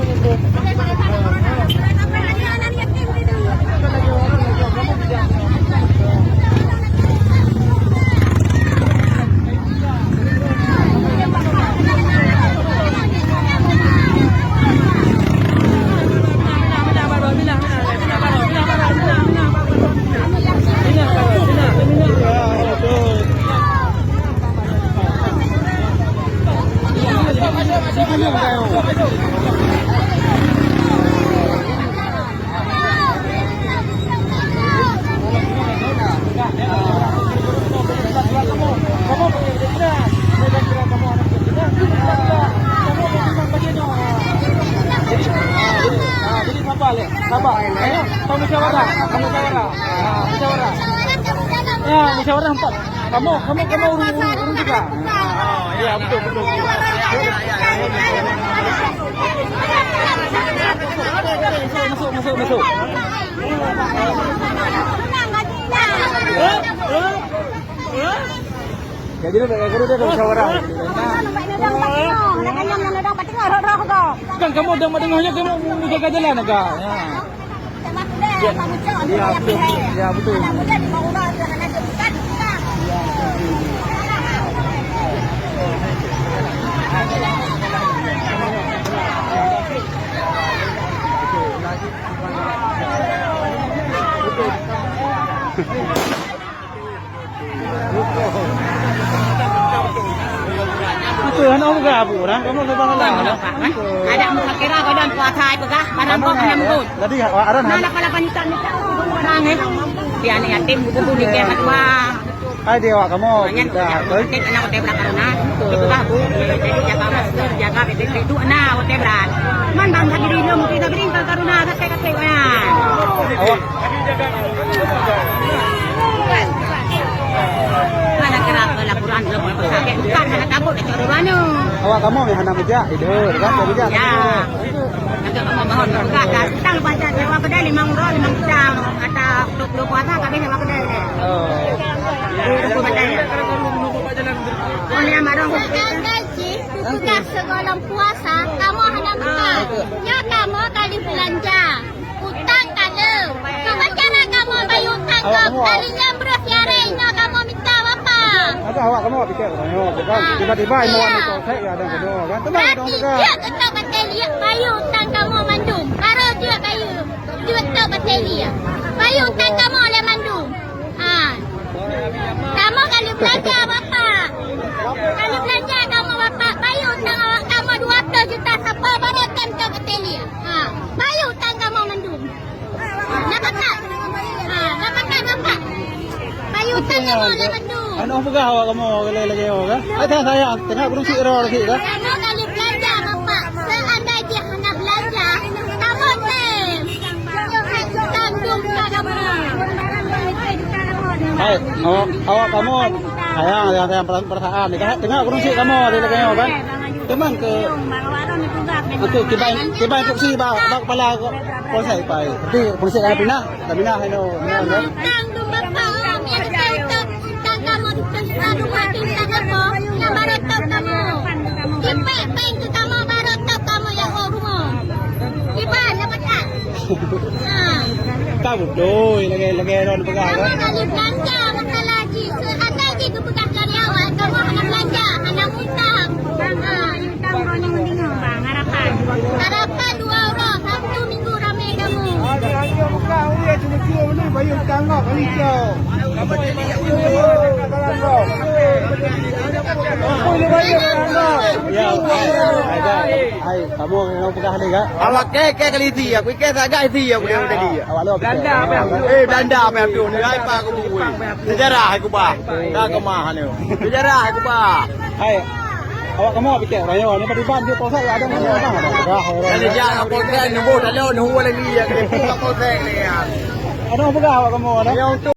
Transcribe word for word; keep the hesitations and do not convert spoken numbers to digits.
Jadi, ah, jadi, ah, jadi sabar, leh. Sabar. Ayo, musyawarah, musyawarah. Ah, musyawarah. Ya, musyawarah empat. Kamu, kamu, kamu urus, urus, urus juga. Ya, betul, betul, betul. Masuk, masuk, masuk, masuk. Jadi, dia musyawarah. Kan kamu udah mendengarnya, kamu menjaga jalan agak. Ya. Ya, betul. Ya, betul. Betul, hana peugah apa orang, kamu lepas salah. Ada mufakira, kadang puasa ai peugah, barang kok hana meugot. Jadi, aran. Nah, lapan-lapan juta ni tak tahu barang, eh. Dia anak yatim, buku di kemah tua. Hai, dia awak kamu. Banyak, dah, ya, betul. Anak hotel berat corona. Itu dah, Bu. Jadi, jaga masker, jaga B T P. Itu anak hotel berat. Man, bang, lagi di rumah, kita beri corona, kata-kata, ya. Awak Mana kira ke laporan ke rumah sakit? Bukan hana takut, dia cari mana? Awak kamu yang hana mejak, itu, kan, tak mejak. Ya. Nanti kamu mohon juga, dah. Kita lupa cari sewa kedai lima orang, lima juta. Kata dua puluh puasa, kami sewa kedai, deh. Oh. Dua puluh kedai, ya. Oh, ni yang baru. Gaji, tugas sekolah puasa, kamu hana buka. Ya, kamu kali belanja. Utang ka le. Keubeutara kamoe bayeue utang gob. Kali nyan breuh siaré inoe kamoe mita Bapak. Ada awak kamoe pikir katanya, bukan? Ah. Tiba-tiba imoe wan polsek ya ada kena, kan? Tenang, berarti jeuet keu tok batèe liek bayeue utang kamoe mandum. Baru jeuet bayeue. Jeuet tok batèe liek. Bayeue utang kamoe lé mandum. Ah. Kamoe kali belanja Bapak. Kali belanja kamoe Bapak. Bayeue utang awak kamoe dua ploh juta sapo baru tem tok batèe liek. Ha, bayeue utang kamoe mandum. Na pakat? Ha, na pakat, Bapak? Bayeue utang kamoe lé mandum. Hana peugah awak kamoe lagèe-lagèe nyoe, kan? Ada saya tengah berusi roh lagi, kan? Kamoe ka lheueh belanja, Bapak. Seandai jih hana belanja, kamoe tem. Nyoe hai utang dum ka kamoe. Hai, awak, awak kamoe sayang, sayang, sayang perasaan. Tengah berusi kamoe lagèe nyoe, kan? Teuma keu, keu kiban, kiban instruksi bak, bak kepala polsek pai. Tapi polsek ka pinah, ka pinah inoe, pinah inoe. Utang dum Bapak, oh, biar kita utang, utang kamoe, utang, utang rumah, utang apa? Nyang baru top kamoe. Ipek peng keu kamoe, baru top kamoe nyang oh rumoh. Kiban, dapat tak? Ha. Tak beutôi, lagèe, lagèe droen peugah, kan? Kamoe ka lheueh belanja, masalah jih. Seandai jih geupeugah dari awal, kamoe hana belanja, hana utang. Ha. Harapan dua orang, Sabtu Minggu ramé kamoe. Ya, hai, kamoe nyang peugah ni, kan? Awak kèe, kèe kali isi, aku kèe sagai isi, aku dah tadi. Awak lo. Belanda apa yang Eh, Belanda apa yang tu? Ni apa aku buat? Sejarah aku bah. Dah kemah ni. Sejarah aku bah. Hai. Awak kamoe piké ureueng nyoe, ni bak diban jeuet polsek ya, ada nyoe, ada. Kalau jak ke polsek, nunggu dah lewat, nunggu lagi ya, ke polsek ni ya. Ada peugah awak kamoe, ada? Ya, untuk